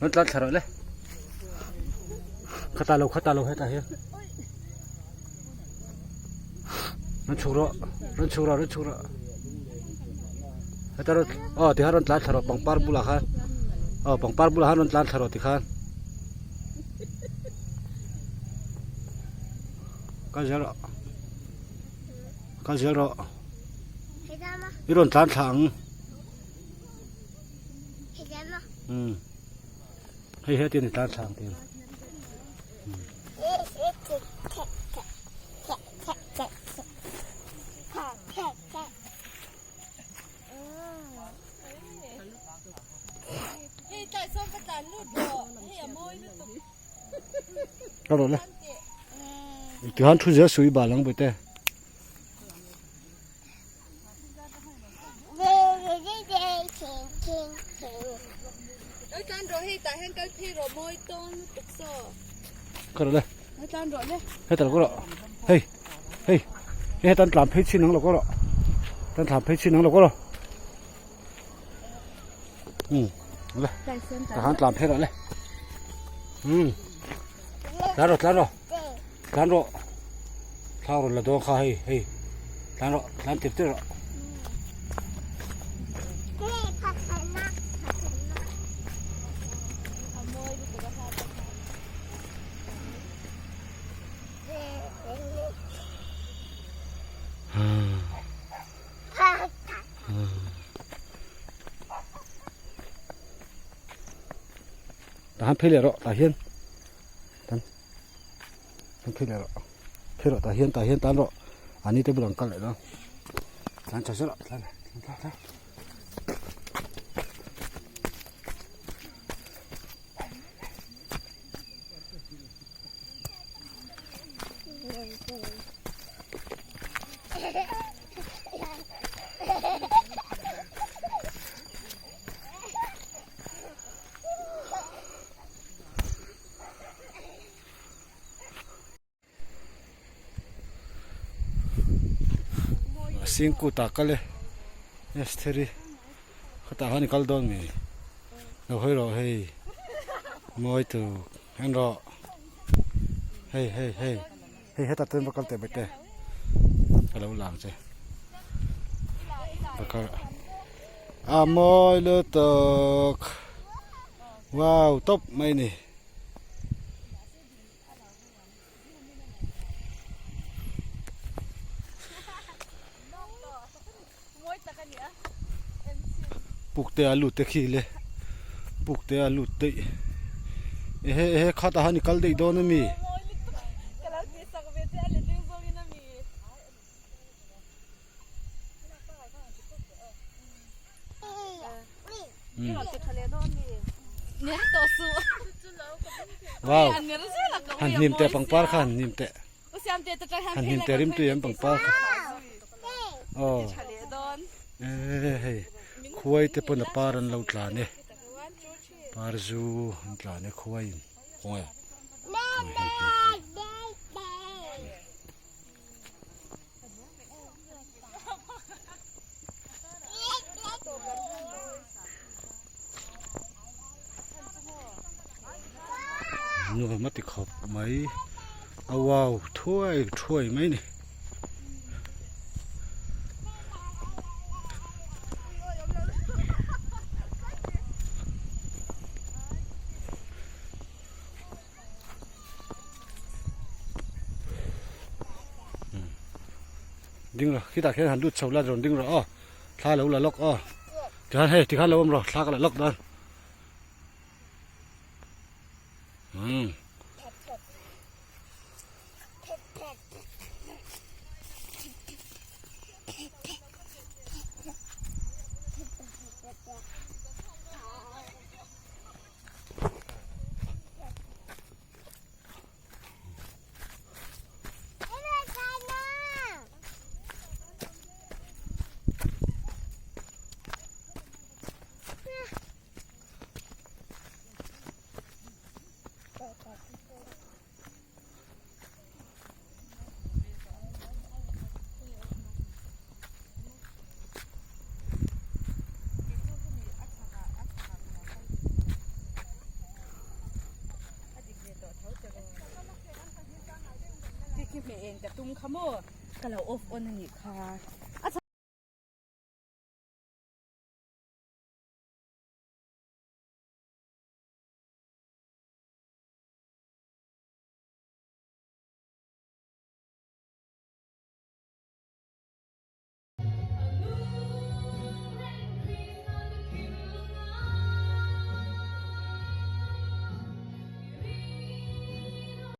Rawn tlan thla rawh le khata lo khata lo hetah hian rawn chhuk rawh rawn chhuk rawh rawn chhuk rawh heta rawn aw tikhan rawn tlan thla rawh pangpar bulah khan aw pangpar bulah khan rawn tlan thla rawh tikhan kal zel rawh kal zel rawh i rawn tlan thla ang. Um hei he tin tlan thlang tin ka rawh le tihan thu zel sui bal ang bawihte. Ka rawh le. Heta lo ka rawh. Hei hei hei heta an tlan phei chin ang lo ka rawh. An tlan phei chin ang lo ka rawh. Um le. Tah khan tlan phei rawh le. Um tlan rawh tlan rawh. Tlan rawh thla rawn la dawn kha hei hei tlan rawh tlan tir tir rawh. Tah hian phei leh rawh tah hian. An phei leh rawh phei rawh tah hian tah hian tan rawh an ni te bulah an kal leh dawn tlan chho zel tlan tlan tlan. Singkut ah kal e Estheri khatah khan i kal dawn mi lo hawi rawh hei mawi tur en rawh hei hei hei hei hetah chuan va kal teh bete ka lo lang che va kal a mawi lutuk wow tawp mai a ni. Pukte a lut te khi le pukte a lut daih ehe ehe khatah han i kal daih dawn ami. Wow han hnim teh pangpar kha han hnim teh han hnim teh rimtui an pangpar kha aw e hei khuai te pawn a par an lo tlan e par zu an tlan e khuai in khawnge. Nuam a ti khawp mai a wow thuai thuai mai a ni. Ding rawh khitah khian han lut chho la rawn ding rawh aw thla lo la lawk aw tikhan hei tikhan lo awm rawh thla ka la lawk dawn umm. Len ka tum kha maw? Ka lo off on a nih kha.